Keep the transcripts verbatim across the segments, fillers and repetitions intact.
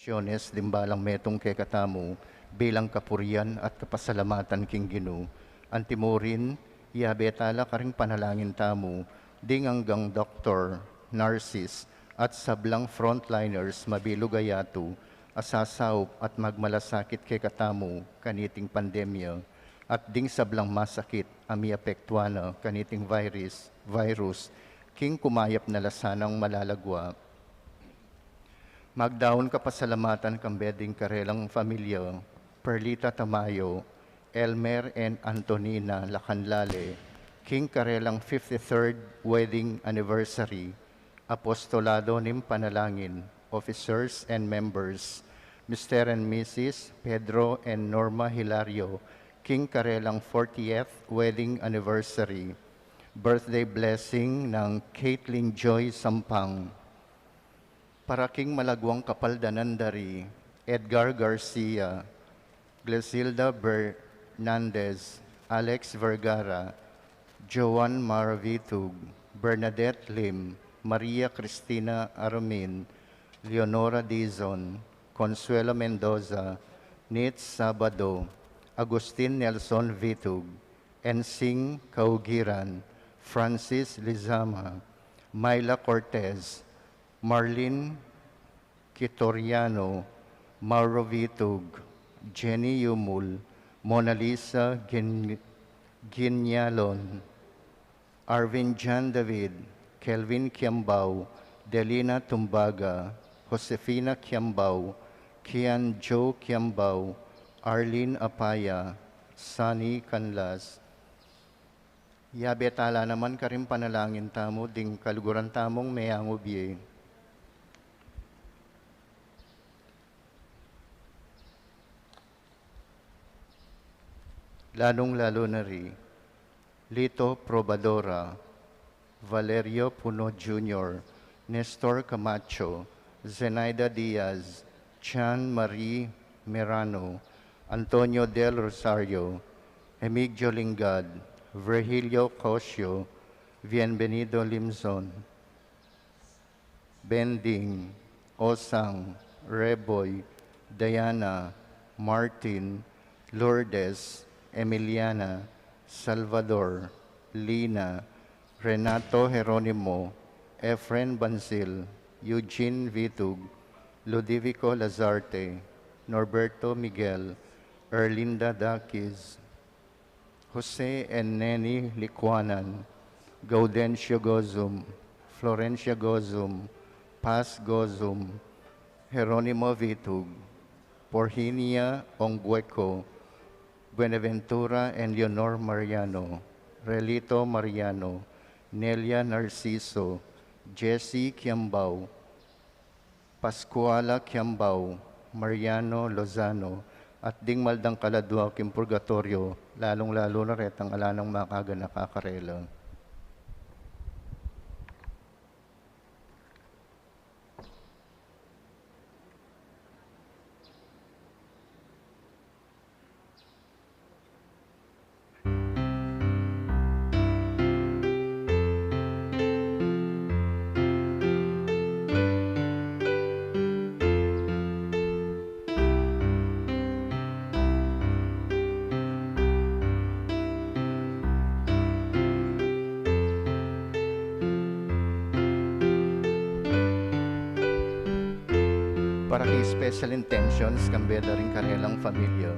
Siones ding balang metung kekatamu bilang kapurian at kapasalamatan king Ginu. Antimurin, yabe tala karing panalangin tamu ding anggang doktor, nurses, at sablang frontliners mabilug a yatu a sasaup at magmalasakit kekatamu kaniting pandemya, at ding sablang masakit a miapektuan na kaniting virus, virus, king kumayap na la sanang malagwa. Magdaun kapasalamatan kambe ding karelang familia, Perlita Tamayo, Elmer and Antonina Lacanlale, king karelang fifty-third wedding anniversary, apostolado ning panalangin, officers and members, Mister and Missus Pedro and Norma Hilario, king karelang fortieth wedding anniversary, birthday blessing nang Caitlin Joy Sampang. Para king malagwang kapaldanan da ri Edgar Garcia, Glesilda Bernandez, Alex Vergara, Joan Maravitug, Bernadette Lim, Maria Cristina Arumin, Leonora Dizon, Consuelo Mendoza, Nitz Sabado, Agustin Nelson Vitug, Ensing Kaugiran, Francis Lizama, Myla Cortez, Marlene Quitoriano, Mauro Vitug, Jenny Yumul, Mona Lisa Gin-, Guiñalon, Arvin John David, Kelvin Kiambao, Delina Tumbaga, Josefina Kiambao, Kian Joe Kiambao, Arlene Apaya, Sunny Canlas. Yabe tala naman karing panalangin tamu ding kaluguran tamung meangu bie. Lalung-lalu na ri Lito Probadora, Valerio Puno Junior, Nestor Camacho, Zenaida Diaz, Chan Marie Merano, Antonio Del Rosario, Emigdio Lingad, Virgilio Cosio, Bienvenido Limzon, Bending, Osang, Reboy, Diana, Martin, Lourdes, Emiliana, Salvador, Lina, Renato Jeronimo, Efren Banzil, Eugene Vitug, Ludovico Lazarte, Norberto Miguel, Erlinda Daquis, Jose and Neni Licuanan, Gaudencio Gozum, Florencia Gozum, Paz Gozum, Jeronimo Vitug, Porhinia Onggueco, Buenaventura and Leonor Mariano, Relito Mariano, Nelia Narciso, Jesse Kiambao, Pascuala Kiambao, Mariano Lozano, at ding maldang kaladua king purgatoryo, lalung-lalu na retang ala nang makaganaka karela. Para king special intentions, kambe da ring karelang familia,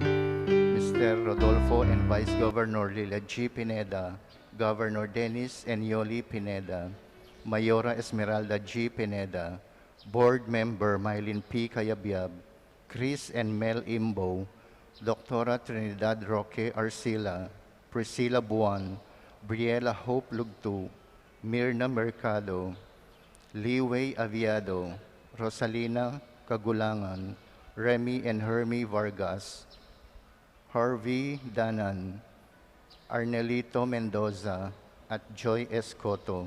Mister Rodolfo and Vice Governor Lila G Pineda, Governor Dennis and Yoli Pineda, Mayora Esmeralda G Pineda, Board Member Mylene P Cayabyab, Chris and Mel Imbo, Doktora Trinidad Roque Arcila, Priscilla Buan, Briella Hope Lugtu, Mirna Mercado, Liway Aviado, Rosalina Kagulangan, Remy and Hermie Vargas, Harvey Danan, Arnelito Mendoza, at Joy Escoto.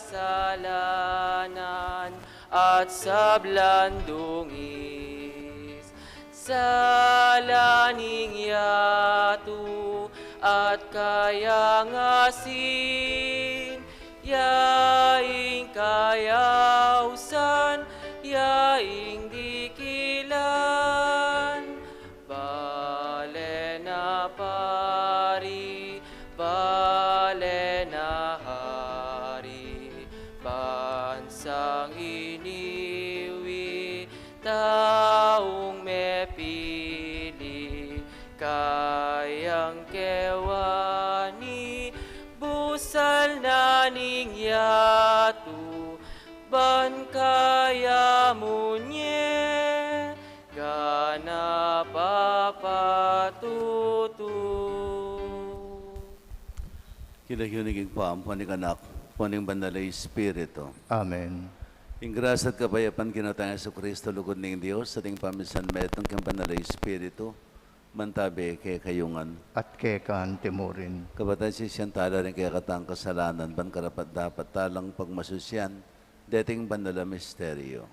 kasalanan at sablang dungis. Sala ning yatu at kayang asin, ya ing kayausan, ya ing dikilan. Bale na pari, bale na hari, bansang iniwi, taung mepili, kayang kewani, busal na ning yatu, ban kaya mu nye, gana papatutu. King lagyu ning Ibpa, ampo ning Anak, ampo ning Banal a Espiritu. Amen. Ing grasya at kapayapan king Ginu tang Jesucristo, lugud ning Dios, at ing pamisanmetung king Banal a Espiritu, mantabi kekayu ngan. At keka antimurin. Kapatad, sisian tala ring kekatang kasalanan, ban karapat-dapat talang pagmasusian deting banal a misteryo.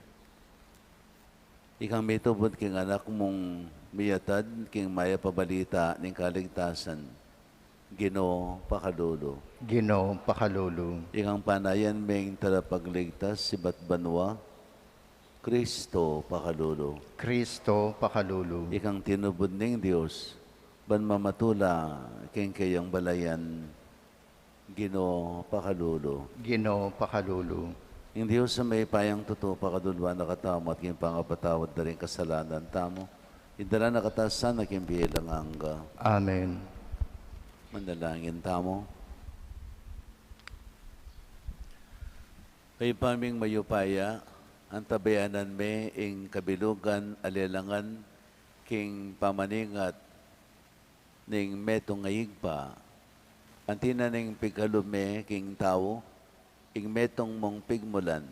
Ikang mitubud king Anak mung miyatad king mayap a balita ning kaligtasan, Ginu, pakalulu. Ginu, pakalulu. Ikang panayan ming talapagligtas ibat banua, Kristo, pakalulu. Kristo, pakalulu. Ikang tinubud ning Dios ban mamatula king keyang balayan, Ginu, pakalulu. Ginu, pakalulu. Ing Dios a mayupayang tutu pakaluluan na katamu at king pangapatawad da ring kasalanan tamu, idala na katamu sana king bie alang angga. Amen. Manalangin tamu. Ibpa ming mayupaya, antabayanan me ing kabilugan a lelangan king pamaningat ning metung a Ibpa, anti na ning pigalub me king tau ing metung mung pigmulan,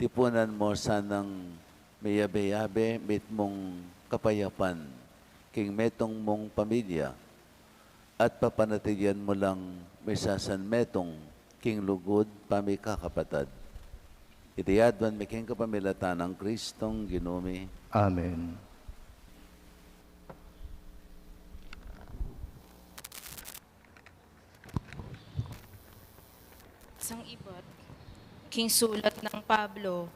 tipunan mu sanang miyabe-yabe mitmung kapayapan king metung mung pamilya, at papanatilian mu lang misasanmetung king lugud pamikakapatad. Iti aduan mi king kapamilatan nang Kristong Ginu mi. Amen. Sang ibat king sulat nang Pablo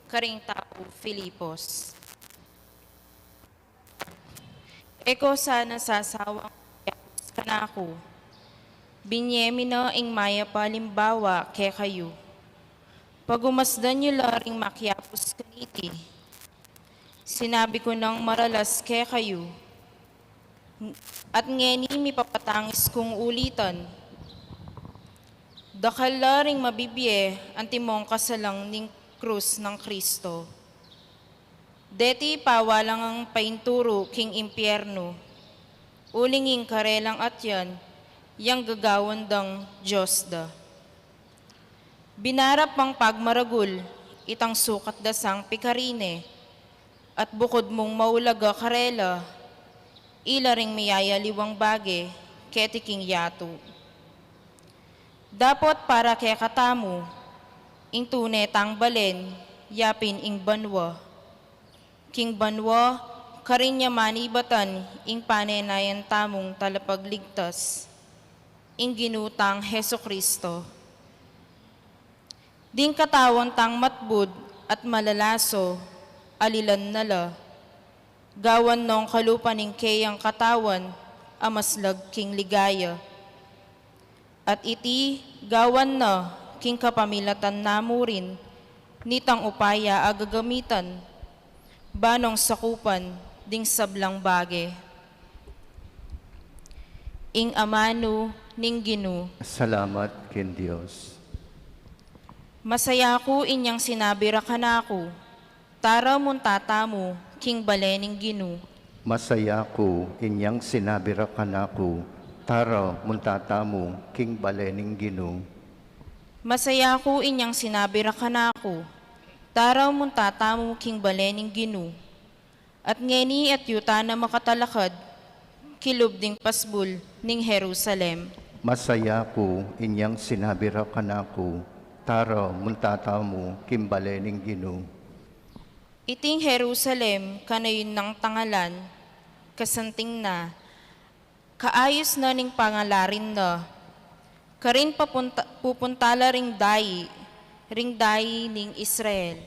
karing taga Filipos. E ko sana sasawang makiapus kanaku. Binye mi na ing mayap a alimbawa kekayu. Pagumasdan yu la ring makiapus kaniti. Sinabi ku nang maralas kekayu, at ngeni mipapatangis kung ulitan, dakal la ring mabibie antimong kasalang ning krus nang Kristo. Deti pawalang ang painturu king impiernu, uling ing karelang atyan yang gagawan dang Dios da. Binarap mang pagmaragul itang sukat da sang pikarine, at bukud mung maulaga karela, ila ring miyayaliwang bage keti king yatu. Dapot para kekatamu, ing tune tang balen, yapin ing banua. King banua, karin ya manibatan ing panenayan tamung talapagligtas, ing Ginu tang Jesucristo. Ding katawan tang matbud at malalaso, alilan na la. Gawan nong kalupa ning keyang katawan a maslag king ligaya. At iti gawan na king kapamilatan na mu rin nitang upaya a gagamitan, ba nong sakupan ding sablang bage. Ing amanu ning Ginu. Salamat king Dios. Masaya ku inyang sinabi ra kanaku, "Tara munta tamu king bale ning Ginu." Masaya ku inyang sinabi ra kanaku, "Tara munta tamu king bale ning Ginu." Masaya ku inyang sinabi ra kanaku, "Tara munta tamu king bale ning Ginu." At ngeni at yuta na makatalakad kilub ding pasbul ning Jerusalem. Masaya ku inyang sinabi ra kanaku, Tara, munta tamu king bale ning Ginu. Iting Jerusalem, kanayun nang tangalan, kasanting na, kaayus na ning pangalarin na. Karin papunta, pupunta la ring dayi, ring dayi ning Israel.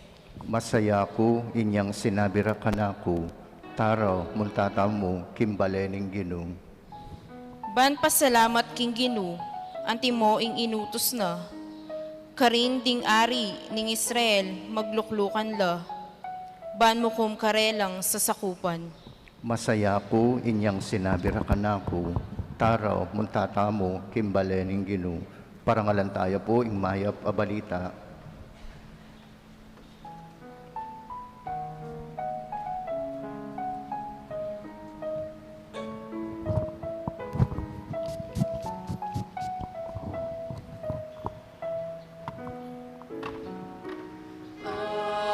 Masaya ku inyang sinabi ra kanaku, "Tara, munta tamu king bale ning Ginu." Ban pasalamat king Ginu, antimo ing inutus na. Karin ding ari ning Israel, magluklukan la. Ban mukum karelang sasakupan. Masaya ku inyang sinabi ra kanaku, "Tara, munta tamu king bale ning Ginu." Parangalan taya pu ing mayap a balita.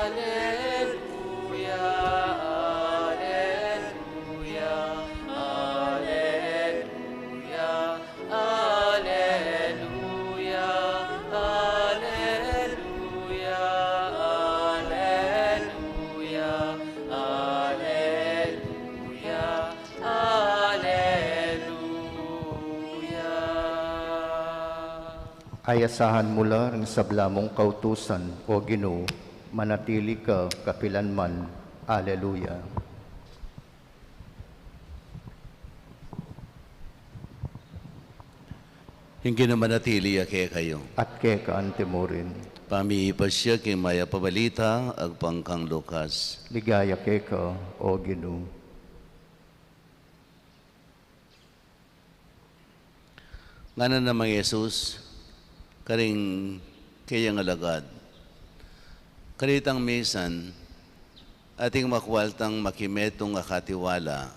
Aleluya, aleluya, aleluya, aleluya, aleluya, aleluya, aleluya. Ayasahan mu la ring sabla mung kautusan, O Ginu, manatili ka kapilan man. Aleluya. Ing Ginu manatili ya kekayu. At keka antimurin. Pamipasya king mayap a balita agpang kang Lucas. Ligaya keka, O Ginu. Ngana namang Jesus karing keyang alagad, "Kanitang misan, ating makwaltang makimetung a katiwala.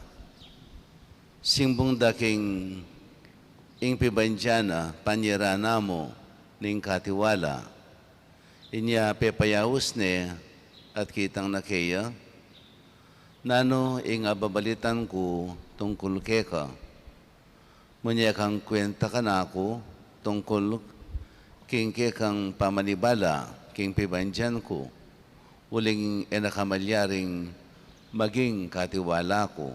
Simbung da king ing pibandian na panyera na mu ning katiwala." Inya pepayaus ne at kitang na keya, "Nanu ing ababalitan ku tungkul keka? Munye kang kwenta kanaku tungkul king kekang pamanibala king pibandian ku, uling e na ka malyaring maging katiwala ku."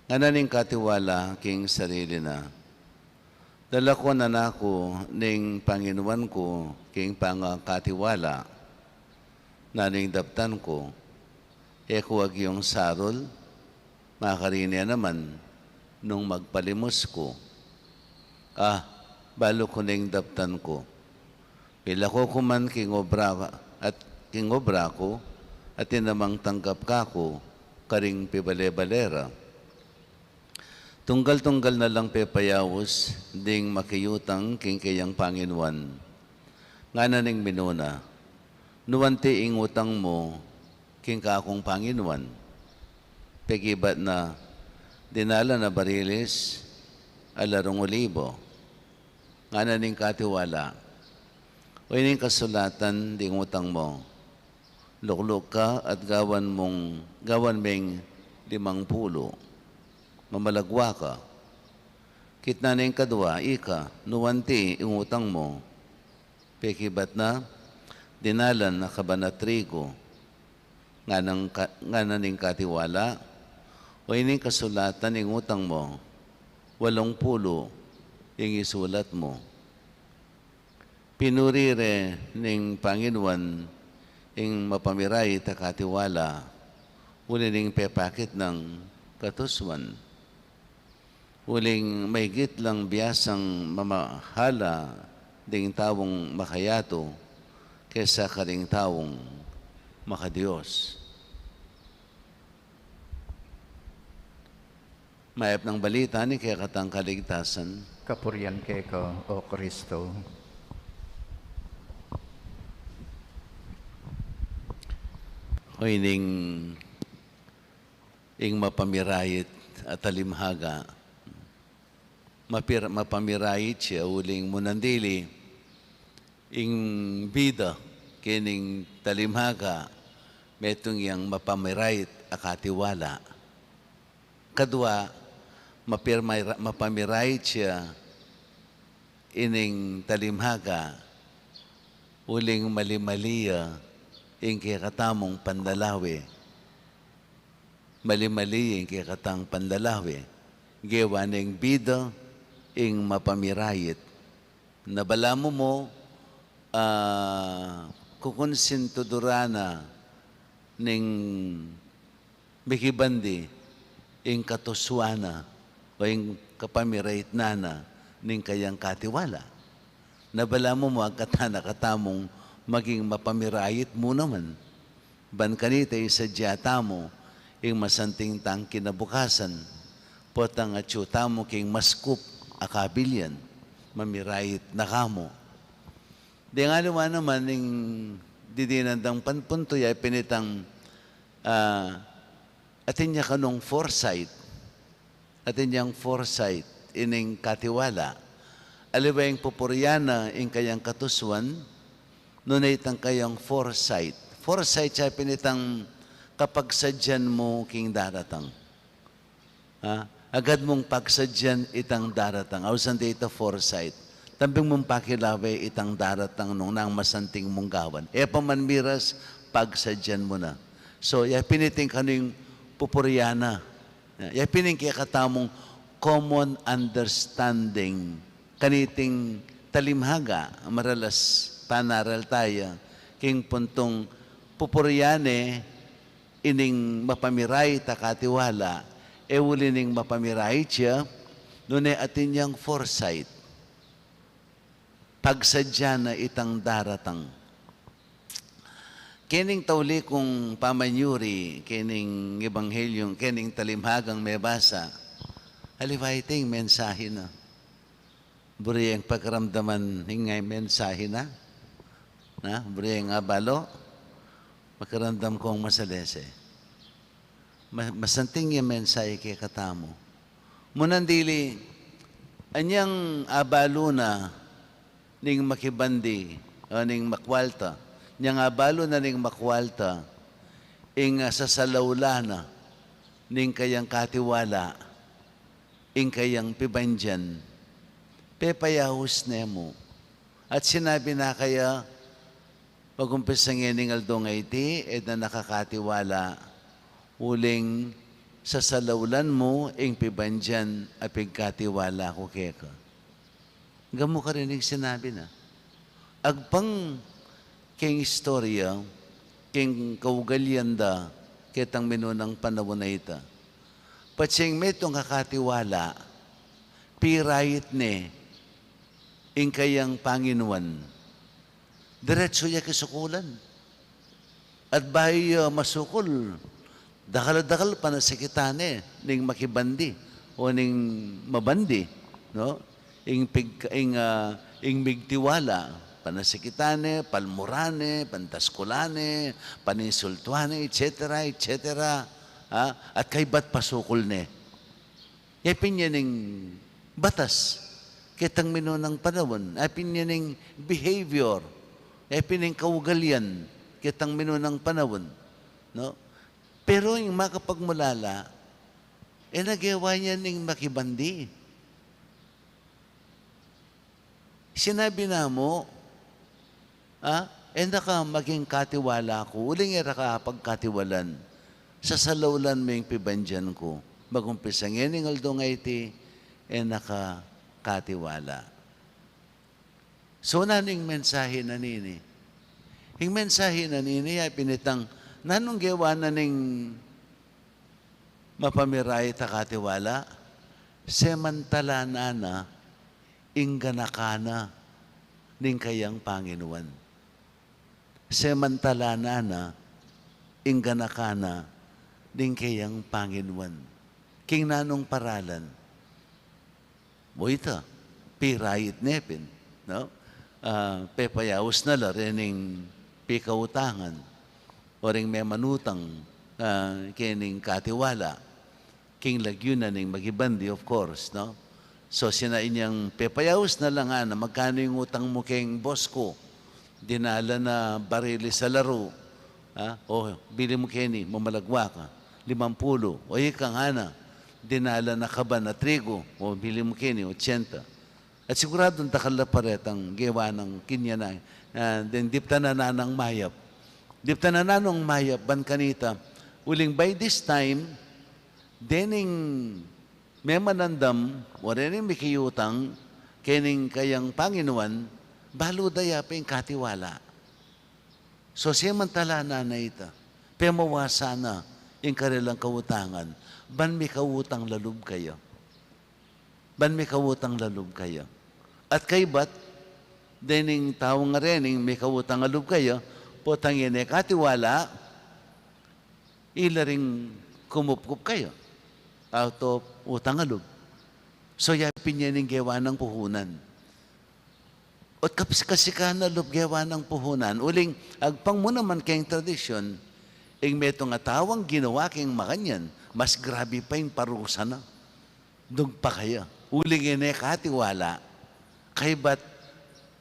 Ngana ning katiwala king sarili na, "Dalakwan na naku ning panginuan ku king pangakatiwala. Nanu ing daptan ku? E ku agyung sarul? Makarine naman nung magpalimus ku. Ah, balu ku ning daptan ku. Milako ku man king obra at king obra ku, atin namang tanggap kaku karing pibale-bale ra." Tunggal-tunggal na lang pepayaus ding makiutang king keyang panginuan. Ngana ning minuna, "Nu anti ing utang mu king kakung panginuan?" Pekibat na, "Dinalan a barilis a larung olibo." Ngana ning katiwala, "O, ini ing kasulatan ding utang mu. Lukluk ka at gawan mung, gawan meng limang pulu. Mamalagwa ka." Kitnan na ing kadwa, "Ika, nu anti ing utang mu?" Pekibat na, "Dinalan a kaban a trigu." Ngana ning ka-, ngana ning katiwala, "O, ini ing kasulatan ing utang mu. Walung pulu ing isulat mu." Pinuri re ning Panginoon ing mapamirait a katiwala, uli ning pepakit nang katusuan. Uling maigit lang biasang mamahala ding taung makayatu kesa karing taung makadios. Mayap nang balita ning kekatang kaligtasan. Kapurian keka, O Kristo. O ining ing mapamirait a talimhaga. Mapir-, mapamirait ya uling munandili ing bida kening talimhaga, metung yang mapamirait a katiwala. Kadwa, mapir-, mapamirait ya ining talimhaga, Uling mali-mali ya ing kekatamung panlalawe. Mali-mali ya ing kekatang panlalawe. Gewa neng bida ing mapamirayit. Na balamu mu, ah, kukunsintuduran na ning mikibandi ing katusuan na o ing kapamiraitnan na ning kayang katiwala. Na balamu mu agkatan na katamung maging mapamirait mu naman. Ban kanita isadya tamu ing masanting tang kinabukasan, potang atyu tamu king maskup a kabilyan, mamirait na kamu. Deng aliwa naman ning didinan dang panpuntu ya pin itang, ah, atin ya kanung foresight. Atin yang foresight ining katiwala. Aliwa ing pupurian na ing kayang katusuan, nune itang kayang foresight. Foresight ya pin itang kapagsadyan mu king daratang. Ha? Agad mung pagsadyan itang daratang. Ausan de ita foresight. Tambing mung pakilawe itang daratang nung nang masanting mung gawan. E pa man miras, pagsadyan mu na. So, ya pin iting kanu ing pupurian na. Ya pin ing kekatamung common understanding. Kaniting talimhaga, maralas panaral taya, king puntung pupurian ne, ining mapamirait a katiwala, e uli ning mapamirait ya, nune atin yang foresight. Pagsadyan na itang daratang. Kening tauli kung pamanyuri, kening ebanghelyung, kening talimhagang mebasa. Aliwa iting mensahe na. Buri yang pakiramdaman ing mensahe na. Na, buri yang abalu, pakiramdam kung masalese. Ma-, masanting yang mensahe kekatamu. Munang dili, anyang abalu na ning makibandi, o ning makwalta. Anyang abalu na ning makwalta, ing, ah, sasalaulan na ning kayang katiwala, ing kayang pibandian, pepayaus ne mu. At sinabi na kaya, magumpisa ngening aldo a iti, e na nakakatiwala, uling sasalaulan mu ing pibandian a pigkatiwala ku keka. Gamu karin ing sinabi na. Agpang king istorya, king kaugalian da, ketang minunang panaun a ita. Patse ing metung a katiwala, pirait ne ing kayang panginuan. Diretsu ya kisukulan. At bayu ya masukul, dakal-dakal panasakitan ne ning makibandi o ning mabandi, no? Ing pig-, ing, ah, ing migtiwala, panasakitan ne, palmuran ne, pantaskulan ne, paninsultuan ne, et cetera, et cetera, ah, at kaybat pasukul ne. Ya pin ya ning batas ketang minunang panaun, ya pin ya ning behavior, ya pin ning kaugalian ketang minunang panaun, no? Pero ing makapagmulala, e na gewa ya ning makibandi. Sinabi na mu, ah, e na ka maging katiwala ku, uling e ra ka pagkatiwalan. Sasalaulan mu ing pibandian ku. Magumpisa ngening aldo a iti, e na ka katiwala. So, nanu ing mensahe na nini? Ing mensahe na nini, ya pin itang, nanung gewa na ning mapamirait a katiwala, semantalanan na ing ganakan na ning kayang panginuan. Semantalanan na ing ganakan na ning kayang panginuan. King nanung paralan? O ita, pirait ne pin, no? Ah, pepayaus na la rening pikautangan o ring memanutang, ah, kening katiwala. King lagyu na ning makibandi, of course, no? So, sinain yang pepayaus na la ngana, magkanu ing utang mu keng boss ku? Dinalan na barilis a laru. Ha? O, bili mu keni, mamalagwa ka. Limang pulu. O, ika ngana, dinalan na kaban a trigo. O, bili mu keni, otsenta. At siguradung dakal la pa retang gewa nang kinyanang, ah, den diptanan na nang mayap. Diptanan na nang mayap, ban kanita, uling by this time, dening memanandam, o dening mikiutang, kening kayang Panginuan, balu da ya pin katiwala. So, samantala na na ita, pemawasa na ing karelang kautangan, ban mikautang la lub kaya. Ban mikautang la lub kaya. At kaybat, dening tau a rening mikautang a lub kaya, potang e ne katiwala, ila ring kumupkup kaya. Out of utang a lub. So, ya pin ya ning gewa nang puhunan. Ot kap-, kasikan na lub gewa nang puhunan. Uling, agpang mu naman keng tradisyun, ing metung a tawang ginawa keng makanyan, mas grabe pa ing parusa na. Dugpa kaya. Uling e ne katiwala. Kaybat,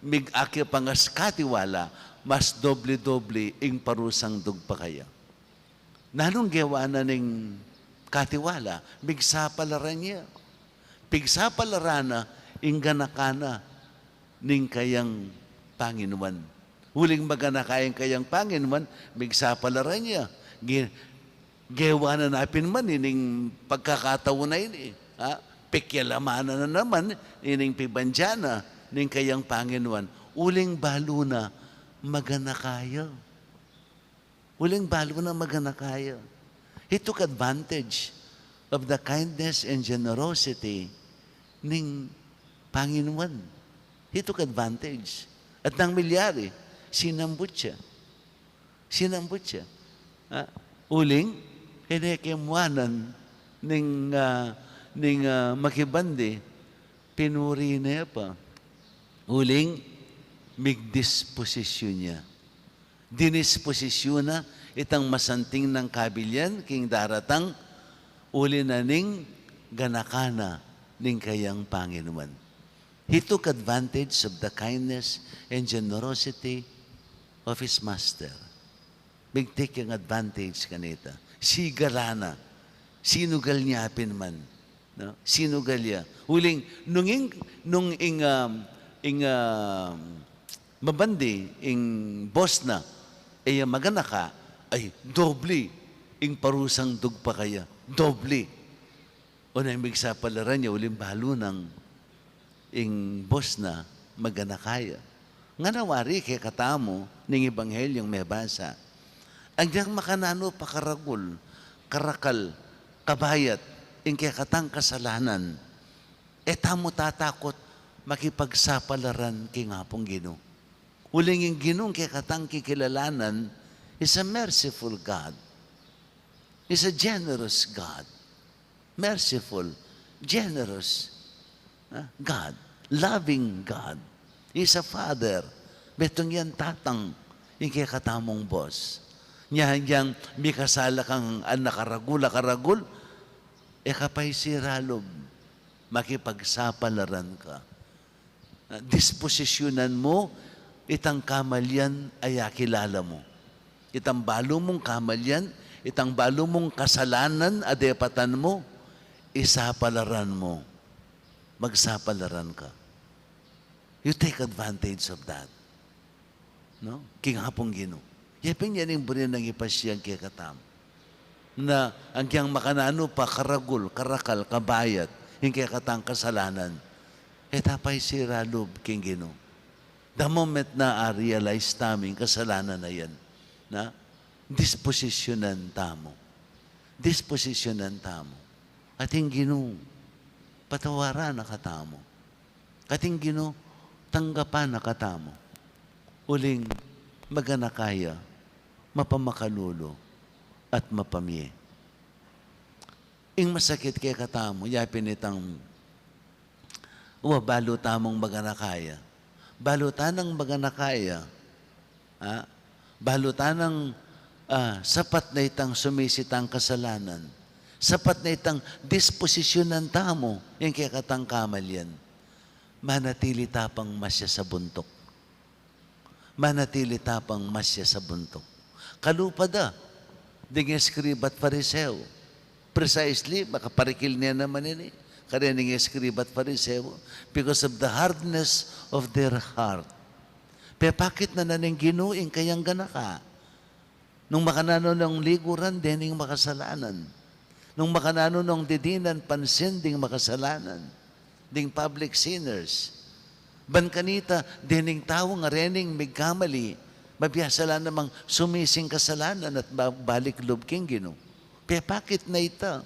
mig-akya pa ngas katiwala, mas doble-doble ing parusang dugpa kaya. Nanung gewa na ning katiwala, migsapalaran ya. Pigsapalaran na ing ganaka na ning kayang Panginuan. Uling maganaka ing kayang Panginuan, migsapalaran ya. Ge-, gewa na na pin man ining pagkakatau na ini, ha? Pekialaman na naman ining pibandian na ning kayang Panginuan. Uling balu na maganaka ya. Uling balu na maganaka ya. He took advantage of the kindness and generosity ning Panginuan. He took advantage. At nang milyari, sinambut ya. Sinambut ya. Ha? Uling, e ne kemuanan ning, ah, ning, ah, makibandi, pinuri ne pa. Uling, migdisposisyun ya. Dinisposisyun na itang masanting nang kabilyan king daratang, uli na ning ganaka na ning kayang Panginuan. He took advantage of the kindness and generosity of his master. Mig-take yang advantage kanita. Sigalan na. Sinugal ne pin man. No? Sinugal ya. Uling, nung ing, nung ing, um, ing, um, mabandi, ing boss na, e ya maganaka, ay, doble ing parusang dugpa kaya. Doble. O na, migsapalaran ya, uling balu nang ing boss na maganaka ya. Ngana wari kekatamu ning Ebanghelyo mebasa. Agyang makananu pa karagul, karakal, kabayat, ing kekatang kasalanan, e tamu tatakut makipagsapalaran king Apung Ginu. Uling ing Ginung kekatang kikilalanan is a merciful God. Is a generous God. Merciful, generous, ah, God, loving God. He's a father. Metung yang tatang ing kekatamung boss. Nya, yang mikasala kang anak a ragul, a karagul, e ka pa isira lub, makipagsapalaran ka. Ah, disposisyunan mu itang kamalian a akilala mu. Itang balu mung kamalian, itang balu mung kasalanan a depatan mu, isapalaran mu. Magsapalaran ka. You take advantage of that. No? King Apung Ginu. Ya pin yan ing buri nang ipasiag kekatamu. Na agyang makananu pa karagul, karakal, kabayat ing kekatang kasalanan, e ta pa isira lub king Ginu. The moment na a-realize tamu ing kasalanan a yan, na disposisyunan tamu. Disposisyunan tamu. At ing Ginu, patawaran na katamu. At ing Ginu, tanggapan na katamu. Uling maganaka ya, mapamakalulu, at mapamie. Ing masakit kekatamu, ya pin itang, wa, balu tamung maganaka ya. Balu ta nang maganaka ya. Ha? Balu ta nang, ah, sapat na itang sumisi tang kasalanan. Sapat na itang disposisyunan tamu ing kekatang kamalian. Manatili ta pang masya sa buntuk. Manatili ta pang masya sa buntuk. Kalupa da ding eskriba at Fariseo. Precisely, makaparikil ne naman ini. Karening eskriba at Fariseo, because of the hardness of their heart. Pepakit na na ning Ginu ing kayang ganaka. Nung makananu nong liguran, dening makasalanan. Nung makananu nong didinan pansin, ding makasalanan. Ding public sinners. Ban kanita, dening tau nga rening migkamali, mabiasa la namang sumising kasalanan at ba-, balik lub king Ginu. Pepakit na ita.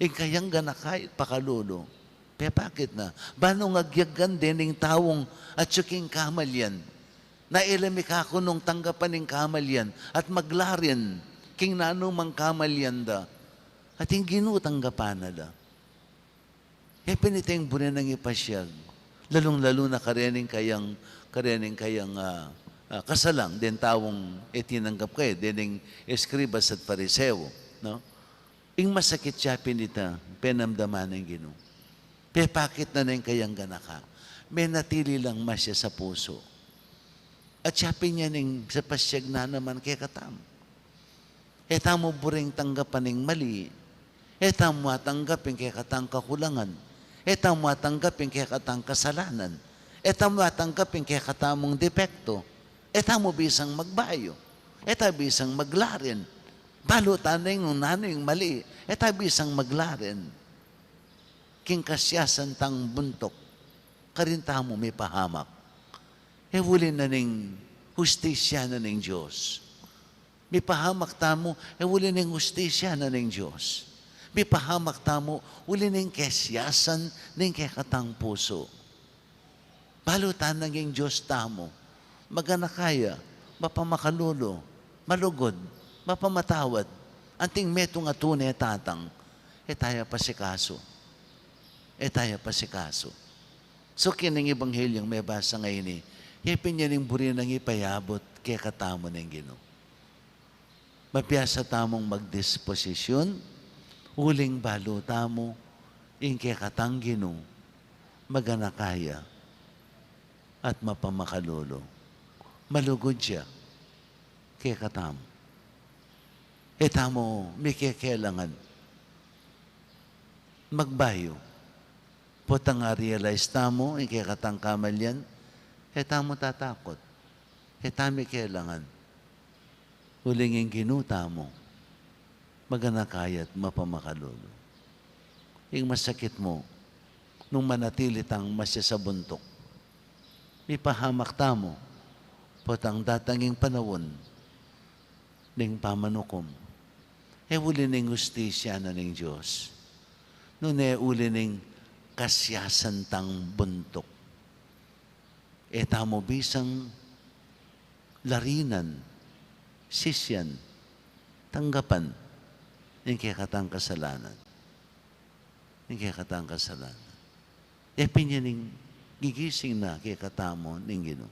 Ing kayang ganaka at pakalulu. Pepakit na. Ban nung agyagyan dening taung atyu king kamalian. Na e la mikakunung tanggapan ing kamalian at maglarin king nanumang kamalian da. At ing Ginu tanggapan na da. E pin ita ing buri nang ipasyag. Lalung-lalu na karening kayang, karening kayang, ah, ah, kasalang, den taung e tinanggap kaya, dening eskribas at Fariseo, no? Ing masakit ya pin ita, penamdaman ning Ginu. Pepakit na na ing kayang ganaka. Menatili lang masya sa pusu. At ya pin yan ing sapasyag na naman kekatamu. E tamu buring tanggapan ing mali. E tamu atanggap ing kekatang kakulangan. E tamu atanggap ing kekatang kasalanan. E tamu atanggap ing kekatamung depektu. E tamu bisang magbayu. E ta bisang maglarin. Balu ta na ing nung nanu ing mali. E ta bisang maglarin. King kasiasan tang buntuk. Karin tamu mipahamak. E uli na ning hustisya na ning Dios. Mipahamak tamu, e uli ning hustisya na ning Dios. Mipahamak tamu, uli ning kesiasan ning kekatang pusu. Balu ta nang ing Dios tamu, maganaka ya, mapamakalulu, malugud, mapamatawad, anting metung a tune tatang, e ta ya pasikasu. E ta ya pasikasu. So, kining Ebanghelyung mebasa ngeni, e pin yan ing buri nang ipayabut kekatamu ning Ginu. Mabiasa tamung magdisposisyun, uling balu tamu, ing kekatang Ginu, maganaka ya, at mapamakalulu. Malugud ya, kekatamu. E tamu mikekelangan magbayu. Potang a-realize tamu ing kekatang kamalian, e tamu tatakut. E ta mikelangan. Uling ing Ginu tamu, maganaka ya at mapamakalulu. Ing masakit mu, nung manatili tang masya sa buntuk, mipahamak tamu, potang datang ing panaun ning pamanukum. E uli ning hustisya na ning Dios. Nune uli ning kasiasan tang buntuk. E tamu bisang larinan, sisian, tanggapan, ing kekatang kasalanan. Ing kekatang kasalanan. E pin yan ing gigising na kekatamu ning Ginu.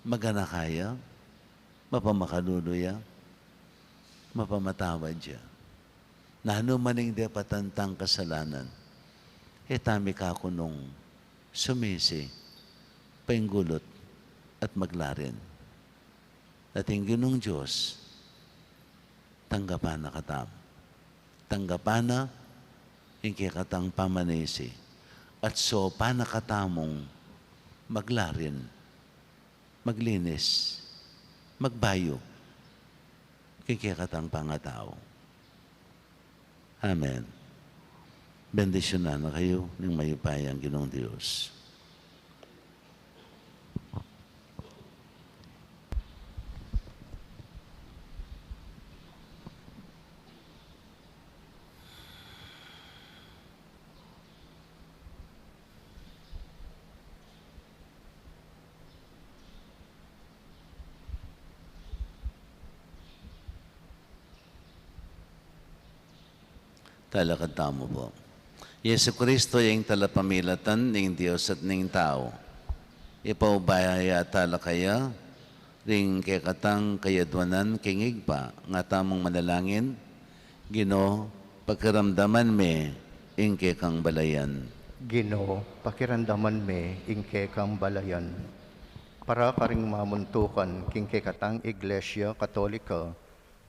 Maganaka ya, mapamakalulu ya, mapamatawad ya. Nanu man ing depatan tang kasalanan, e ta mikakunung sumisi, painggulut, at maglarin. At ing Ginung Dios, tanggapan na katamu. Tanggapan na ing kekatang pamanisi. At saupan na katamung maglarin, maglinis, magbayu, king kekatang pangatau. Amen. Bendisyunan na kayu ning mayupayang Ginung Dios. Talakad tamu pu. Jesucristo ing talapamilatan ning Dios at ning tau. Ipaubaya tala kaya ring kekatang kayadwanan king Ibpa, nga tamung manalangin, Ginu, pakiramdaman me ing kekang balayan. Ginu, pakiramdaman me ing kekang balayan. Para karing mamuntukan king kekatang Iglesia Katolika,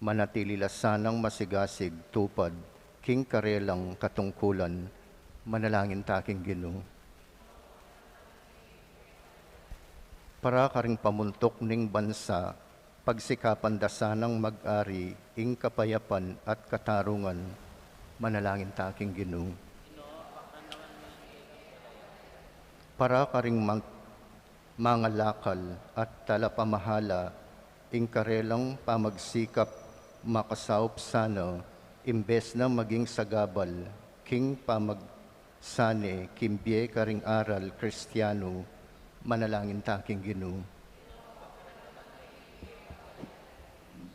manatili la sanang masigasig tupad king karelang katungkulan. Manalangin ta king Ginu. Para karing pamuntuk ning bansa, pagsikapan da sanang mag-ari ing kapayapan at katarungan. Manalangin ta king Ginu. Para karing mag-, mangalakal at talapamahala, ing karelang pamagsikap makasaup sana, imbes na maging sagabal king pamagsane king bie karing aral Kristiano. Manalangin ta king Ginu.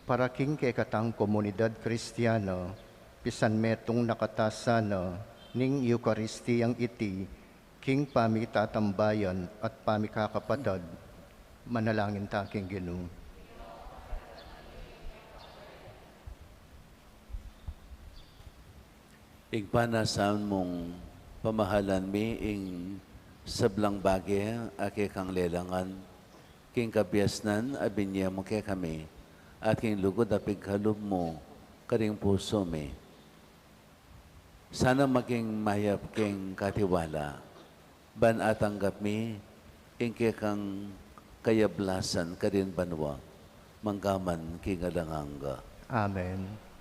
Para king kekatang komunidad Kristiana, pisan metung na kata sana ning Eukaristiyang iti, king pamitatambayan at pamikakapatad. Manalangin ta king Ginu. Ibpa, nanu mung pamahalan mi ing sablang bage a kekang lelangan, king kabiasnan a binie mu kekami, at king lugud a pigkalub mu karing pusu mi. Sana maging mayap king katiwala, ban atanggap mi ing kekang kayablasan karin banua, manggaman king alang angga. Amen.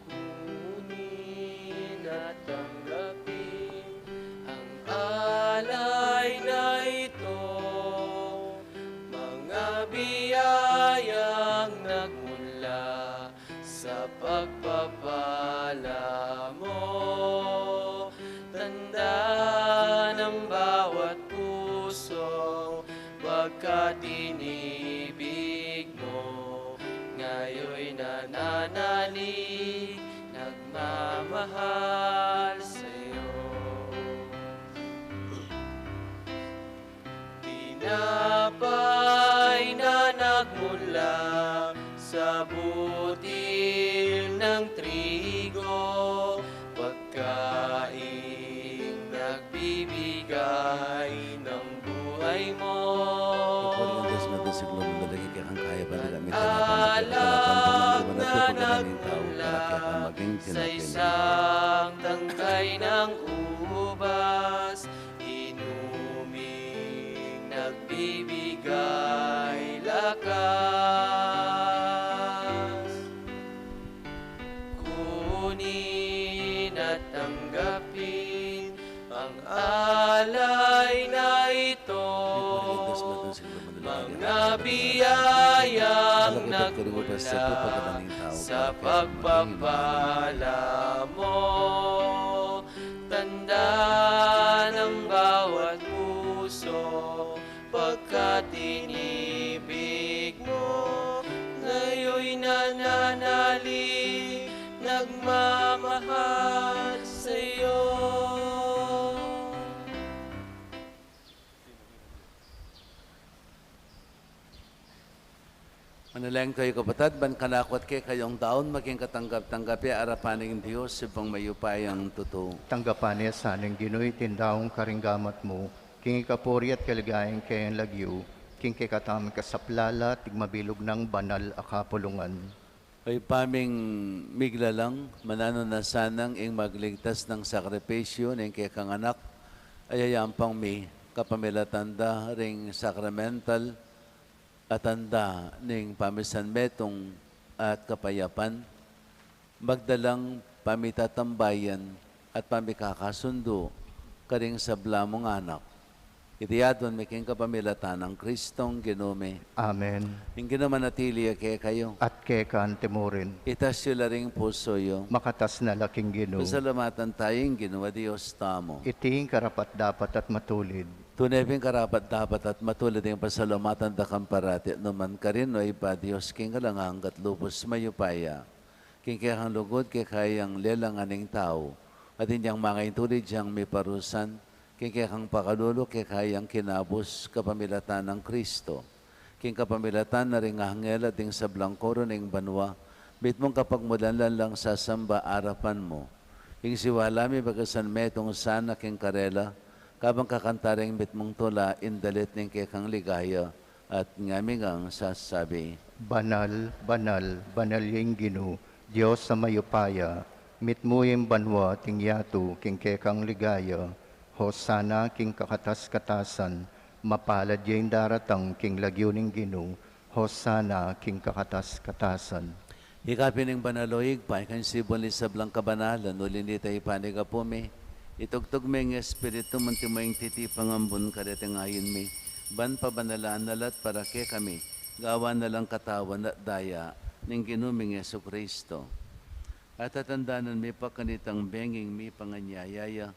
Kunin at tanggapin ang alay na ito, mga biyayang nagmula sa pagpapala mo. Tanda ng bawat puso, pagkat inibig mo, ngayoy nananalig, nagmamahal sa'yo. Tinapay na nagmula sa butil ng trigo, pagkaing nagbibigay ng buhay mo. Ikaw rin ang Diyos na doon sa mundo, lagi kaya kang kaya ba na kami. At alak na nagmula sa isang tangkay ng ubas, inuming nagbibigay lakas. Kunin at tanggapin ang alay na ito, mga biyayang nagmula sa pagpapala mo. Tanda ng bawat puso, pagkat inibig mo, ngayoy nananalig, nagmamahal sa'yo. Manalangin kayu, kapatad, ban kanaku at kekayung daun maging katanggap-tanggap ya arapan ning Dios, Ibpang mayupayang tutu. Tanggapan na sa ning Ginu iting daun karing gamat mu, king ikapuri at kaligayan ning keyang lagyu, king kekatamung kasaplalan at king mabilug nang banal a kapulungan. O Ibpa ming miglalang, mananu na sanang ing magligtas nang sakripisyu ning kekang Anak a yayampang mi, kapamilatan da ring sakramental a tanda ning pamisanmetung at kapayapan, magdalang pamitatambayan at pamikakasundu karing sabla mung anak. Iti adwan mi king kapamilatan nang Kristong Ginu mi. Amen. Ing Ginu manatili ya kekayu. At keka mu rin. Itas yu la ring pusu yu. Makatas na la king Ginu. Pasalamatan taya ing Ginu a Dios tamu. Iti ing karapat-dapat at matulid. Tune pin karapat-dapat at matulid ing pasalamatan da ka parati at nukarin man, O Ibpa, Dios king alang angga at lubus mayupaya. King kekang lugud, keka yang lelangan ing tau, at inyang manga intulid yang miparusan, King kekang pakalulu, keka yang kinabus kapamilatan nang Kristo. King kapamilatan na ring anghel at ding sablang koro ning banua, mitmung kapagmulan la lang sasamba arapan mu. Ing siwala mi bagasan metung sana king karela, kabang kakanta ring mitmung tula, indalit ning kekang ligaya, at ngami ngang sasabi, Banal, banal, banal ya ing Ginu, Dios a mayupaya, mitmu ya ing banua at ing yatu king kekang ligaya, Hosana king kakatas-katasan, mapalad ya ing daratang king lagyu ning Ginu, Hosana king kakatas-katasan. Ika pin ing banal, o Ibpa, ika ing sibul ning sablang kabanalan, uli nita ipanyawad mi, itugtug me ing Espiritu mu, antimo ing titipa ngan bun kareting ain mi, ban pabanalan na la at para kekami, gawan na lang katawan at daya ning Ginu ming Jesucristo. At tatandanan mi pa kanitang bengi ing mipanganyaya ya,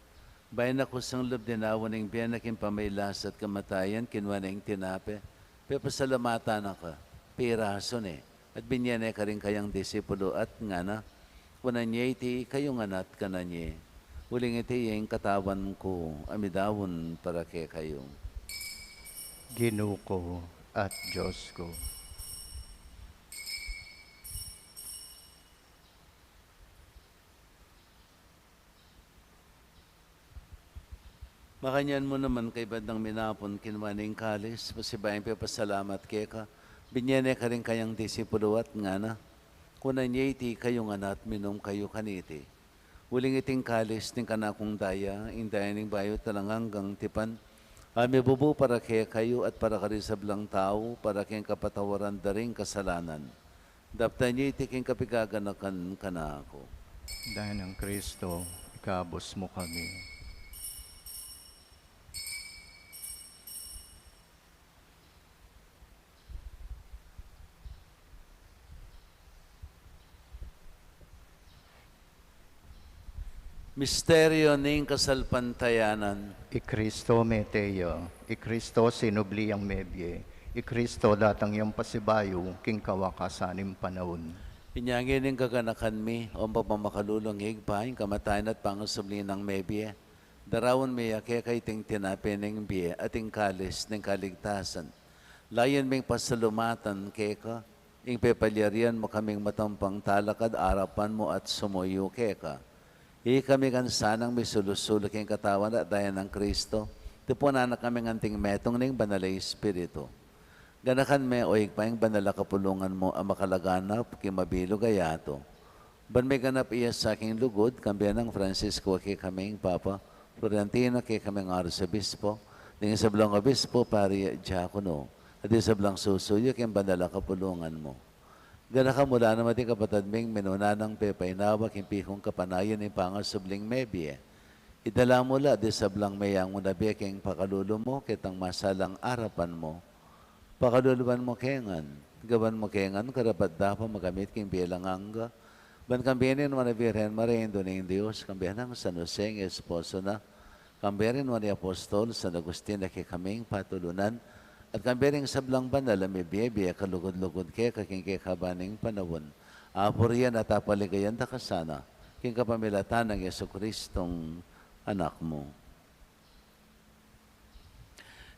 bayu na kusang lub dinawa ning bie na king pamagkasakit at kamatayan, kinua ne ing tinape, pepasalamatan na ka, pirasu ne, at binie ne karing kayang disipulu at ngana, kunan ye iti ikayu ngan at kanan ye. Uling iti ing katawan ku, a midaun para kekayu. Ginu ku at Dios ku. Makanyan mu naman, kaybat nang minapun, kinua ne ing kalis, pasibayu yang pepasalamat keka, binie ne karing kayang disipulu at ngana, kunan ye iti ikayu ngan at minum kayu kaniti. Uling iti ing kalis ning kanakung daya, ing daya ning bayu at alang anggang tipan, a mibubu para kekayu at para karing sablang tau, para king kapatawaran da ring kasalanan. Daptan ye iti king kapigaganakan kanaku. Daya nang Kristo, ikabus mu kami. Misteryu ning kasalpantayanan. I Kristo mete ya, i Kristo sinubli yang mebie, i Kristo datang yang pasibayu king kawakasan ning panaun. Inya ngeni ing kaganakan mi, o mapamakalulung Ibpa, ing kamatayan at pangasubli nang mebie, daraun mi ya keka iting tinape ning bie at ing kalis ning kaligtasan. Layun ming pasalamatan keka, ing pepalyarian mu kaming matampang talakad arapan mu at sumuyu keka. Ikami ngan sanang misulu-sulu king katawan at daya nang Kristo, tipunan na kaming anting metung ning Banal a Espiritu. Ganakan me, o Ibpa, ing banal a kapulungan mu a makalaganap king mabilug a yatu. Ban miganap ya sa king lugud, kambe nang Francisco a kekaming Papa, Florentino a kekaming Arsobispo, ding sablang obispo, pari at diakono, at ding sablang susuyu king banal a kapulungan mu. Ganakan mu la naman ding kapatad ming minuna nang pepainawa king pikung kapanayan ning pangasubling mebie. Idala mu la ding sablang meyangu na bie king pakalulu mu, ketang masalang arapan mu. Pakaluluan mu ke ngan, gawan mu ke ngan karapat-dapat makamit king bie alang angga, ban kambe ning Nuan a Virgen Maria, Indu ning Dios, kambe nang San Jose, ing esposo na, kambe ring Nuan a Apostol San Agustin a kekaming patulunan, at kambe ring sablang banal a mibie-bie kalugud-lugud keka king kekaban ning panaun. Apurian at apaligayan da ka sana, king kapamilatan nang Jesucristong Anak mu.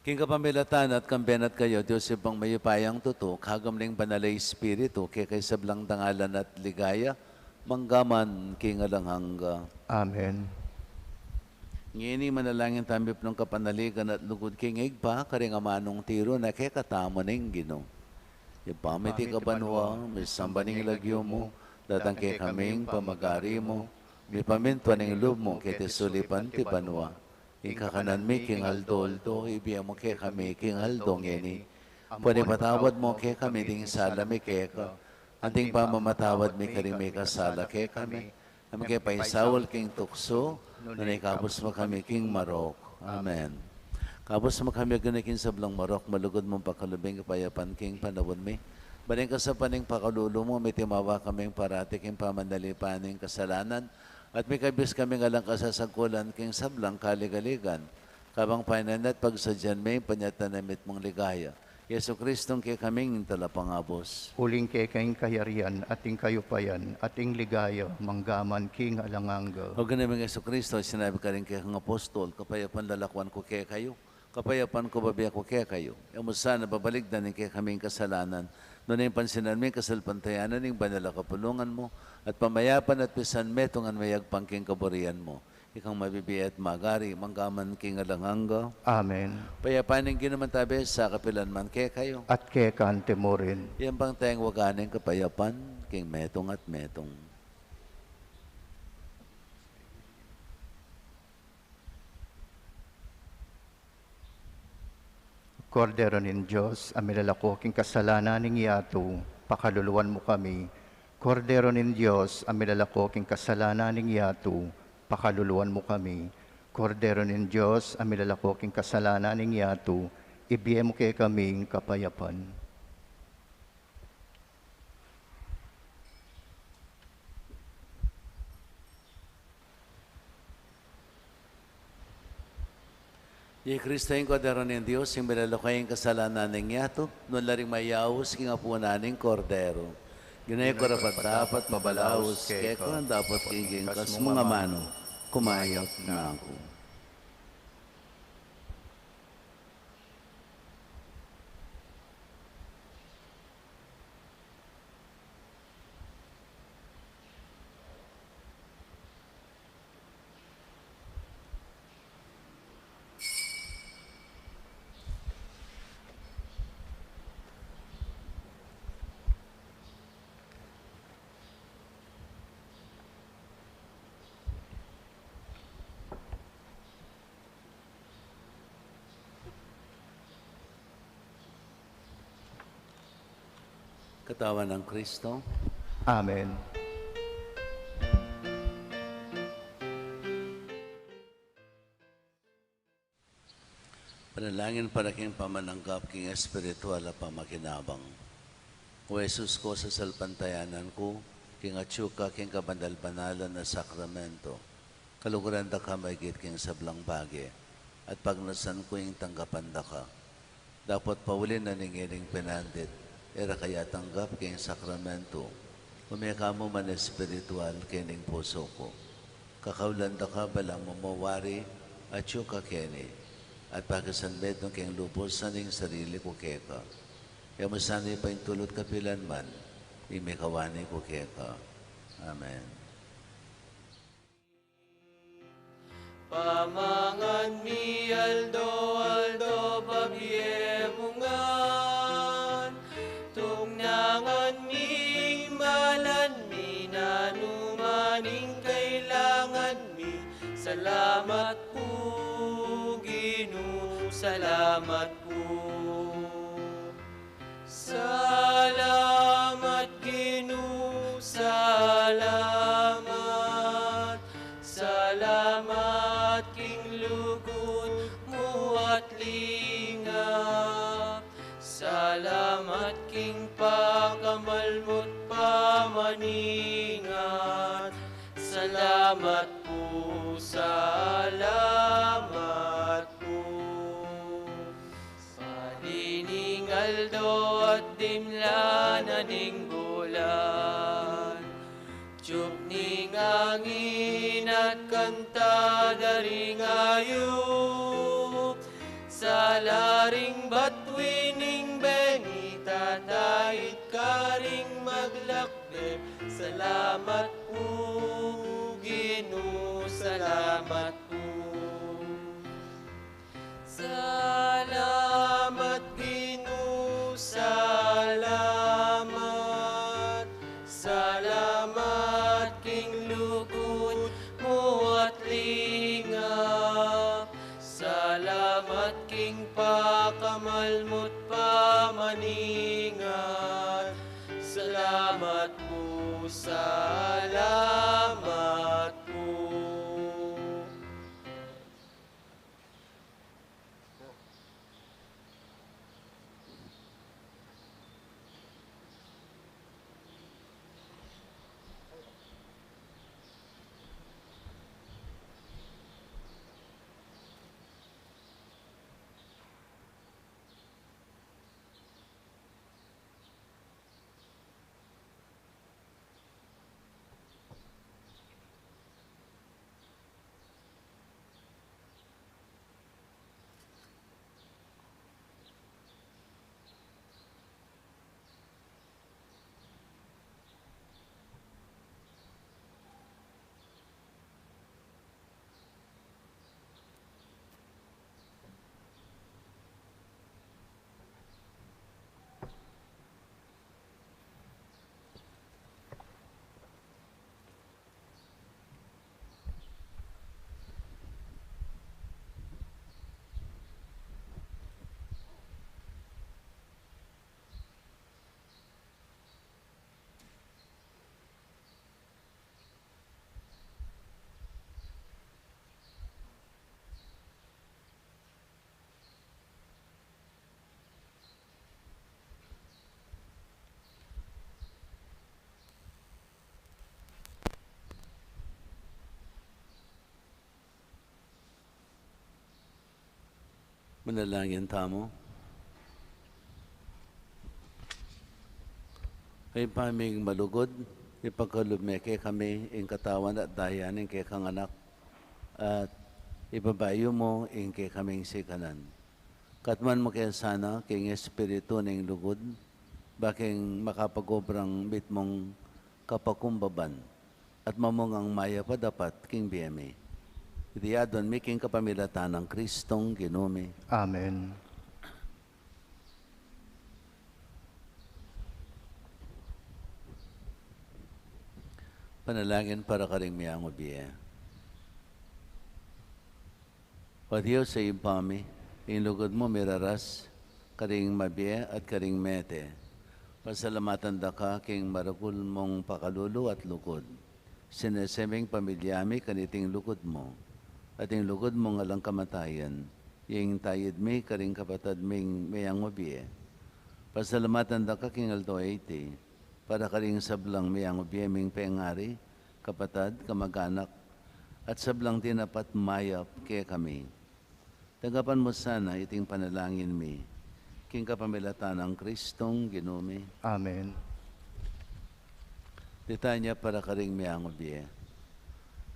King kapamilatan na at kambe na at kaya, Dios Ibpang mayupayang tutu, kagum ning Banal a Espiritu, keka ing sablang dangalan at ligaya, mangga man king alang angga. Amen. Ngeni manalangin tamu mitmung kapanaligan at lugud king Ibpa, karing amanung tiru na kekatamu ning Ginu. Ibpa mi atiu ka banua, misamban ya ing lagyu mu, datang kekami ing pamagari mu, mipamintuan ing lub mu keti sulip anti banua. Ing kakanan mi king aldo-aldo, ibie mu kekami king aldo ngeni. Ampon ipatawad mu kekami ding sala mi keka, anti ing pamamatawad mi karing mikasala kekami. E mu ke paisaul king tuksu, nune ikabus mu kami king marok. Amen. Kabus mu kami, Ginu, king sablang marok, malugud mung pakalub ing kapayapan king panaun mi. Ban king kasaupan ning pakalulu mu, mitimawa kaming parati king pamanalipan ning kasalanan, at mikabus kaming alang kasasagkulan king sablang kaligaligan. Kabang painan at pagsadyan mi ing panyatang na mitmung ligaya, Jesucristo, ing kekaming talapangabus. Uling keka ing kayarian, at ing kayupayan, at ing ligaya, manggaman king alang angga. O Ginu ming Jesucristo, sinabi mu karing kekang apostol, kapayapan lalakuan ku kekayu, kapayapan ku bibie ku kekayu. E mu sana babalikdan ing kekaming kasalanan, nune pansinan mu ing kasalpantayanan ning banal a kapulungan mu, at pamayapan at pisan metungan mu ya agpang king kaburian mu. Ikang mabibie at magari, manggaman king alang angga. Amen. Ing kapayapan ning Ginu mantabe sa kapilan man kekayu. At keka mu rin. Yan bang tayang wagan ing kapayapan, king metung at metung. Kordero ning Dios, a milalako king kasalanan ning yatu, pakaluluan mu kami. Kordero ning Dios, a milalako king kasalanan ning yatu, pakaluluan mu kami. Kordero ning Dios, a milalako king kasalanan ning yatu, ibie mu kekami ing kapayapan. I Kristo ing Kordero ning Dios, ing milalako king kasalanan ning yatu, nuan la ring mayaus king apunan ning Kordero. Ginu, e ku karapat-dapat mabalaus keka, dapot king ingkas mung amanu, kumayap na ku. Katawan nang Kristo. Amen. Panalangin para king pamananggap king espiritual a pamakinabang. O Jesus ku, sasalpantayanan ku king atyu ka king kabanal-banalan a sakramento. Kaluguran da ka maigit king sablang bage, at pagnasan ku ing tanggapan da ka. Dapot pauli na ning ining pinandit, e ra ka ya tanggap king sakramento, ume ka mu man espiritual king pusu ku. Kakaulan da ka balang mamawari, atyu ka keni, at pakisanmetung king lubus ing sarili ku keka. E mu sana paintulut kapilan man ing mikawani ku keka. Amen. Pamangan mi aldo-aldo, pabie mu ngan. Tungnangan mi ing malan mi, nanu man ing kailangan mi. Salamat pu, Ginu, salamat pu. Salamat, Ginu, salamat. Salamat king lugud mu at lingap. Salamat king pakamal mu't pamaningat. Salamat pu, salamat pu. Padi ning aldo at dimla na ning bulan, tiup ning angin at kanta da ring ayup, sala ring batwi ning bengi, tatait karing maglakbe. Salamat pu, Ginu, salamat pu. Salamat, Ginu, salamat. Salamat king lugud mu at lingap. Salamat king pakamal mu't pamaningat. Salamat pu, salamat. Manalangin tamu. Ibpa ming malugud, ipagkalub me kekami ing katawan at daya ning kekang Anak, at ibabayu mu ing kekaming sikanan. Katmuan mu ke sana king espiritu ning lugud, ba king makapag-obrang mitmung kapakumbaban at mamungang mayap a dapat king bie mi. Iti adwan mi king kapamilatan nang Kristong Ginu mi. Amen. Panalangin para karing miyang mabie. O Dios a Ibpa mi, ing lugud mu miraras karing mabie at karing mete. Pasalamatan da ka king maragul mung pakalulu at lugud. Sinese ming pamilya mi kaniting lugud mu, at ing lugud mung alang kamatayan, ing tayud mi karing kapatad ming miyang mabie. Pasalamatan da ka king aldo a iti, para karing sablang miyang mabie ming pengari, kapatad, kamag-anak, at sablang dinapat mayap kekami. Tanggapan mu sana iting panalangin mi, king kapamilatan nang Kristong Ginu mi. Amen. Litanya para karing miyang mabie.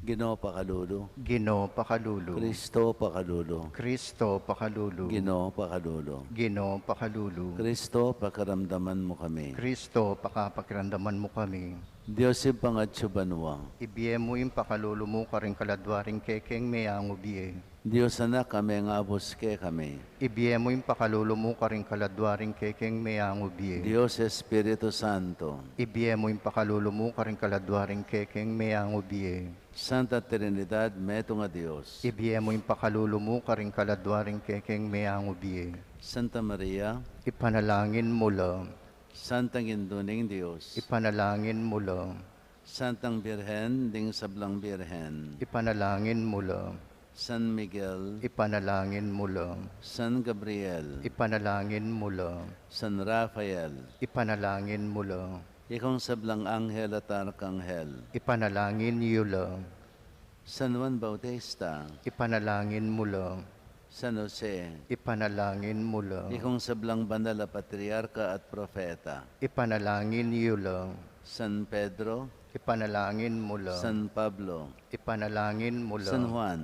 Ginu pakalulu. Ginu pakalulu. Kristo pakalulu. Kristo pakalulu. Ginu pakalulu. Ginu pakalulu. Kristo, pakiramdaman mu kami. Kristo, pakapakiramdaman mu kami. Dios Ibpang atsu banua. Ibie mu ing pakalulu mu karing kaladua ring kekeng miyang mabie. Dios Anak a mengabus kekami. Ibie mu ing pakalulu mu karing kaladua ring kekeng miyang mabie. Dios Espiritu Santo. Ibie mu ing pakalulu mu karing kaladua ring kekeng miyang mabie. Santa Trinidad, metung a Dios. Ibie mu ing pakalulu mu karing kaladua ring kekeng miyang mabie. Santa Maria. Ipanalangin mu la. Santang Indu ning Dios. Ipanalangin mu la. Santang Birhen ding sablang birhen. Ipanalangin mu la. San Miguel. Ipanalangin mu la. San Gabriel. Ipanalangin mu la. San Rafael. Ipanalangin mu la. Ikong sablang anghel at arkanghel. Ipanalangin yu la. San Juan Bautista. Ipanalangin mu la. San Jose. Ipanalangin mu la. Ikong sablang banal a patriarka at propeta. Ipanalangin yu la. San Pedro. Ipanalangin mu la. San Pablo. Ipanalangin mu la. San Juan.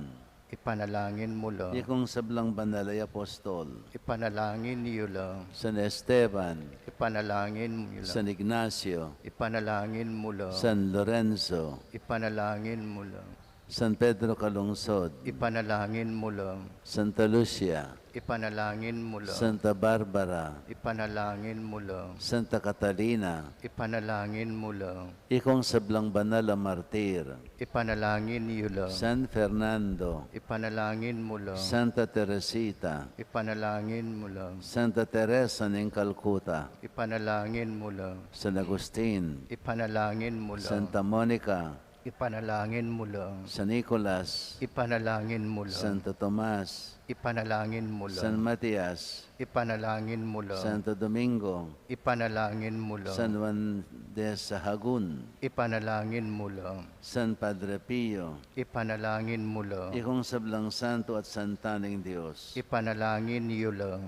Ipanalangin mu la. Ikong sablang banal a apostol. Ipanalangin yu la. San Esteban. Ipanalangin yu la. San Ignacio. Ipanalangin mu la. San Lorenzo. Ipanalangin mu la. San Pedro Calungsod. Ipanalangin mu la. Santa Lucia. Ipanalangin mu la. Santa Barbara. Ipanalangin mu la. Santa Catalina. Ipanalangin mu la. Ikong sablang banal a martir. Ipanalangin yu la. San Fernando. Ipanalangin mu la. Santa Teresita. Ipanalangin mu la. Santa Teresa ning Calcutta. Ipanalangin mu la. San Agustin. Ipanalangin mu la. Santa Monica. Ipanalangin mu la. San Nicolas. Ipanalangin mu la. Santo Tomas. Ipanalangin mu la. San Matias. Ipanalangin mu la. Santo Domingo. Ipanalangin mu la. San Juan de Sahagun. Ipanalangin mu la. San Padre Pio. Ipanalangin mu la. Ikong sablang santo at santa ning Dios. Ipanalangin yu la.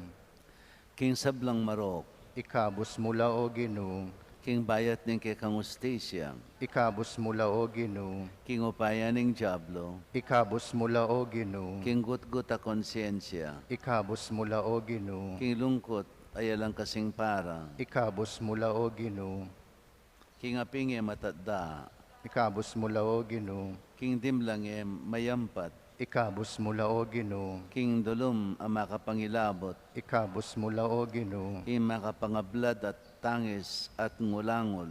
King sablang marok. Ikabus mu la, O Ginu. King bayat ning kekang hustisya. Ikabus mu la, O Ginu. King upaya ning diablo. Ikabus mu la, O Ginu. King gutgut a konsyensya. Ikabus mu la, O Ginu. King lungkut a alang kasing para. Ikabus mu la, O Ginu. King aping e matatda. Ikabus mu la, O Ginu. King dimlang e mayampat. Ikabus mu la, O Ginu. King dulum a makapangilabut. Ikabus mu la, O Ginu. King makapangablad at tangis at ngulangul.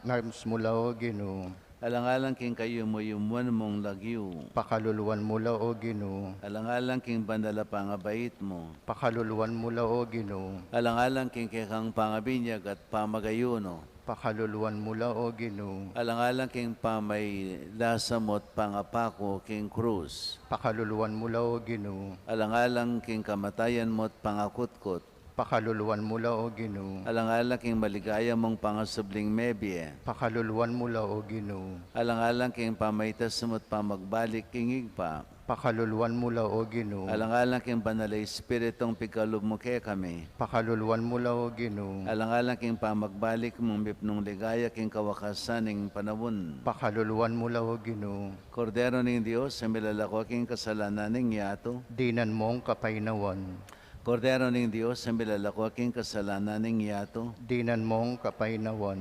Ikabus mu la, O Ginu. Alang-alang king kayumu-yumuan mung lagyu. Pakaluluan mu la, O Ginu. Alang-alang king banal a pangabait mu. Pakaluluan mu la, O Ginu. Alang-alang king kekang pangabinyag at pamagayuno. Pakaluluan mu la, O Ginu. Alang-alang king pamaylasa mu't pangapaku king krus. Pakaluluan mu la, O Ginu. Alang-alang king kamatayan mu't pangakutkut. Pakaluluan mu la, O Ginu. Alang-alang king maligaya mung pangasubling mebie. Pakaluluan mu la, O Ginu. Alang-alang king pamaitas mu't pamagbalik king Ibpa. Pakaluluan mu la, O Ginu. Alang-alang king Banal a Espiritung pigkalub mu kekami. Pakaluluan mu la, O Ginu. Alang-alang king pamagbalik mung mipnung ligaya king kawakasan ning panaun. Pakaluluan mu la, O Ginu. Kordero ning Dios, a milalako king kasalanan ning yatu. Dinan mung kapainawan. Kordero ning Dios, a milalako king kasalanan ning yatu. Dinan mung kapainawan.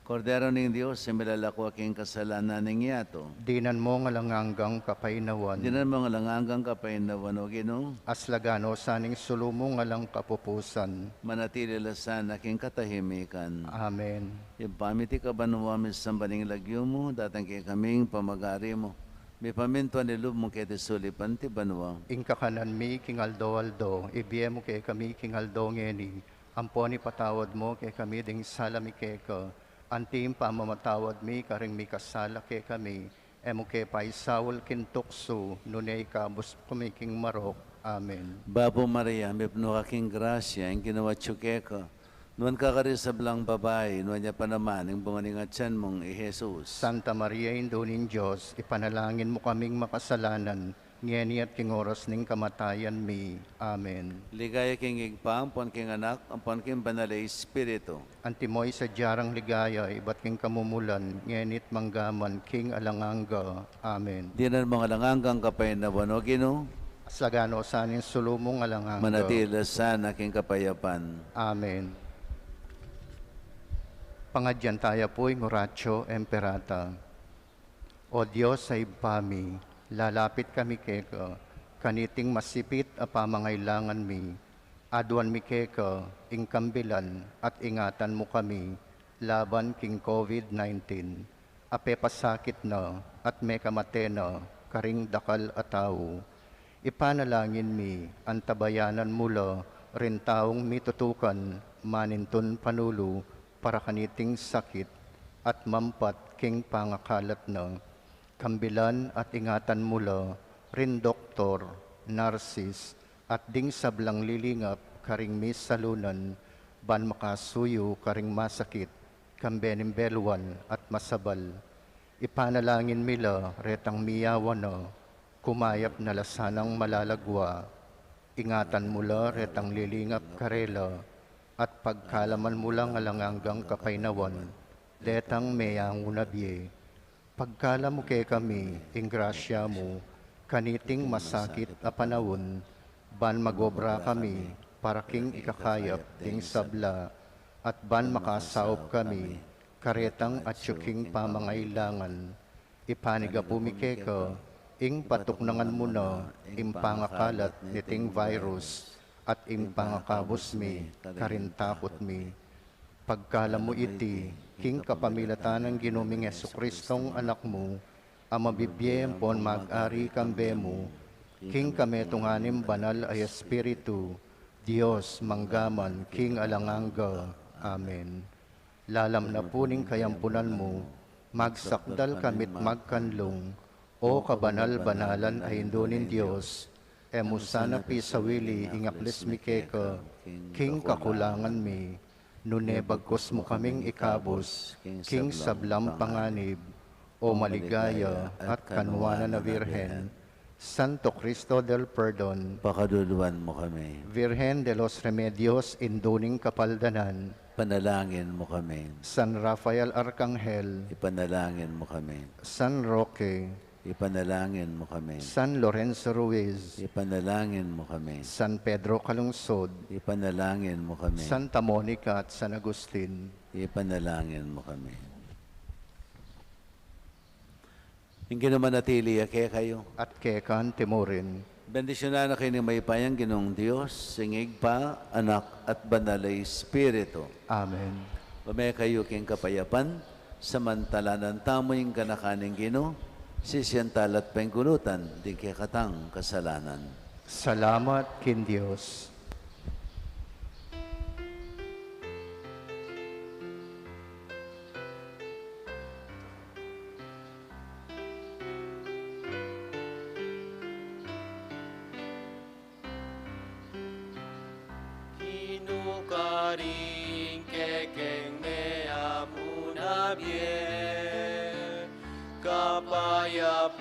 Kordero ning Dios, a milalako king kasalanan ning yatu. Dinan mung alang anggang kapainawan. Dinan mung alang anggang kapainawan, O Ginu. Aslagan no sa ning sulu mung alang kapupusan. Manatili la sana king katahimikan. Amen. Ibpa mi atiu ka banua, misamban ing lagyu mu, datang kekami ing pamagari mu. Mipamintuan ing lub mu keti sulip anti banua. Ing kakanan mi king aldo-aldo, ibie mu kekami king aldo ngeni. Ampon ipatawad mu kekami ding sala mi keka, anti ing pamamatawad mi karing mikasala kekami. E mu ke paisaul king tuksu, nune ikabus mu kami king marok. Amen. Bapu Maria, mipnu ka king grasya, ing Ginu atyu keka. Nuan ka karing sablang babai, nuan ya pa naman ing bunga ning atian mung i Jesus. Santa Maria, Indu ning Dios, ipanalangin mu kaming makasalanan, ngeni at king oras ning kamatayan mi. Amen. Ligaya king Ibpa, ampon king Anak, ampon king Banal a Espiritu. Antimo ing sadya rang ligaya, ibat king kamumulan, ngeni at mangga man king alang angga. Amen. Dinan mung alang anggang kapainawan, O Ginu. Aslagan no sa ning sulu mung alang angga. Manatili la sana king kapayapan. Amen. Pangadyan taya pu ing Oratio Imperata. O Dios a Ibpa mi, lalapit kami keka, kaniting masipit a pamangailangan mi, aduan mi keka, ing kambilan at ingatan mu kami, laban king COVID nineteen, a pepasakit na at mekamate na karing dakal a tau. Ipanalangin mi, antabayanan mu la ring taung mitutukan manintun panulu para kaniting sakit at mampat king pangakalat na. Kambilan at ingatan mu la ring doktor, narsis, at ding sablang lilingap karing misalunan, ban makasuyu karing masakit, kambe ning beluan at masabal. Ipanalangin mi la retang miyawan na, kumayap na la sanang malalagua. Ingatan mu la retang lilingap karela, at pagkalaman mu lang alang anggang kapainawan detang meyangu na bie. Pagkalam mu kekami ing grasya mu kaniting masakit a panaun, ban magobra kami para king ikakayap ding sabla, at ban makasaup kami karetang atyu king pamangailangan. Ipanigapu mi keka ing patuknangan mu na ing pangakalat niting virus, at ing pangakabus mi karing takut mi. Pagkalam mu iti, king kapamilatan nang Ginu ming Jesucristong Anak mu, a mabibie ampon mag-ari kambe mu, king kametungan ning Banal a Espiritu, Dios, mangga man king alang angga. Amen. Lalam na pu ning kayampunan mu, magsakdal kami't magkanlung, O kabanal-banalan a Indu ning Dios, e mu sana pisawili ing aklis mi keka king kakulangan mi, nune bagkus mu kaming ikabus king sablang panganib, O maligaya at kanuanan a Virgen. Santo Cristo del Perdon, pakaluluan mu kami. Virgen de los Remedios, Indu ning Kapaldanan, panalangin mu kami. San Rafael Arkanghel, ipanalangin mu kami. San Roque, ipanalangin mu kami. San Lorenzo Ruiz, ipanalangin mu kami. San Pedro Calungsod, ipanalangin mu kami. Santa Monica at San Agustin, ipanalangin mu kami. Ing Ginu manatili ya kekayu. At keka mu rin. Bendisyunan na kayu ning mayupayang Ginung Dios, ing Ibpa, Anak, at Banal a Espiritu. Amen. Ume kayu king kapayapan, samantalanan tamu ing ganakan ning Ginu, sisian tala't pengulutan ding kekatang kasalanan. Salamat king Dios. Karing kekeng me amuna bie, kapayapan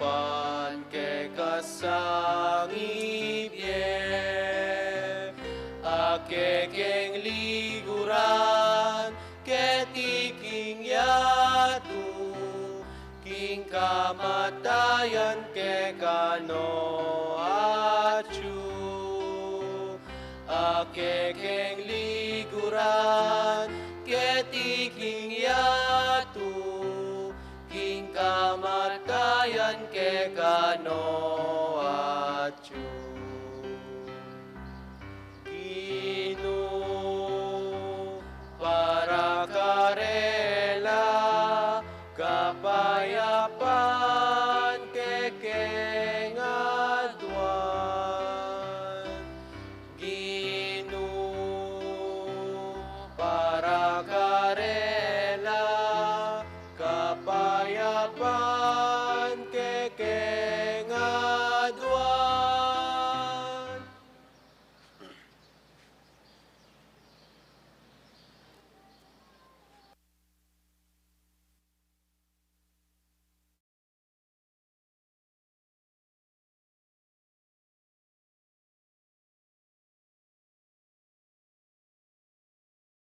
keka sang ibie. A kekeng liguran keti king yatu, king kamatayan keka no atyu. A kekeng liguran keti king yatu, king kamatayan keka no atyu. Ginu, para karela kapayapan